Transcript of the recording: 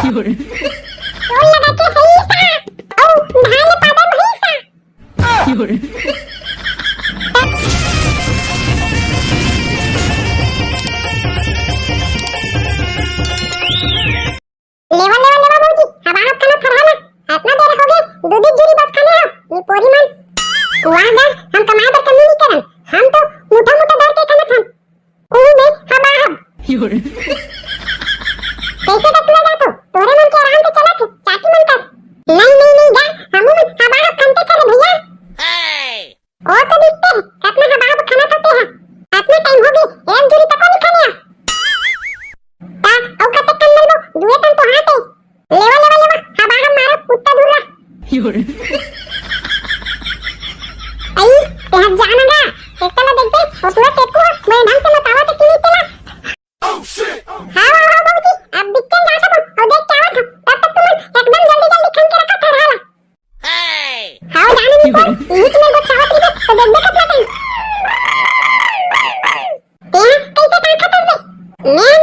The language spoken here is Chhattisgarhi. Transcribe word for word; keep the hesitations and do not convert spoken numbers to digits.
तोर लगा के हईसा, अउ धान ले पादा भईसा। लेवा, लेवा, लेवा भौजी, हवा हब खाना थरहा ना। अतना देर होगे, दू दू झुरी बस खाने हव, ये पोरी मन। वाह गा, हम कमाए बर कमी नहीं करन, हम तो मुठा मुठा डार के खाना खान। कुहू में हवा हब। कइसे का तुला जातो, तोरे मन के आराम से चलत हे, चाटी मन कस। नहीं, नहीं, नहीं गा, हमू मन हवा हब खानते चले भैया। ओ तो दिखते हे, कतना हवा हब खाना खाते हैं। अतना टाइम होगे, एक झुरी तको नहीं खाने आ। ता, अउ कतक कन मिलबो, दुए तन तो हाथ हे। लेवा, लेवा, लेवा, हवा हब मारो, कुत्ता धुर्रा। आई, ते हब जाना गा, एक तला देखबे, ओ पूरा टेकू, मैं ढंग से बतावा ते कि नहीं तेला। हाँ, हाँ, हाँ, बाबूजी, अब बिच्चन जात हबो, अउ देख के आवत हूँ, तब तक तुमन एकदम जल्दी जल्दी खन के रखा थरहा ला। हाँ, जाने नहीं कोई, बीच में बचावत रहिबे, तो देख देखत ना तई। तें कैसे काखत हस बे? मैं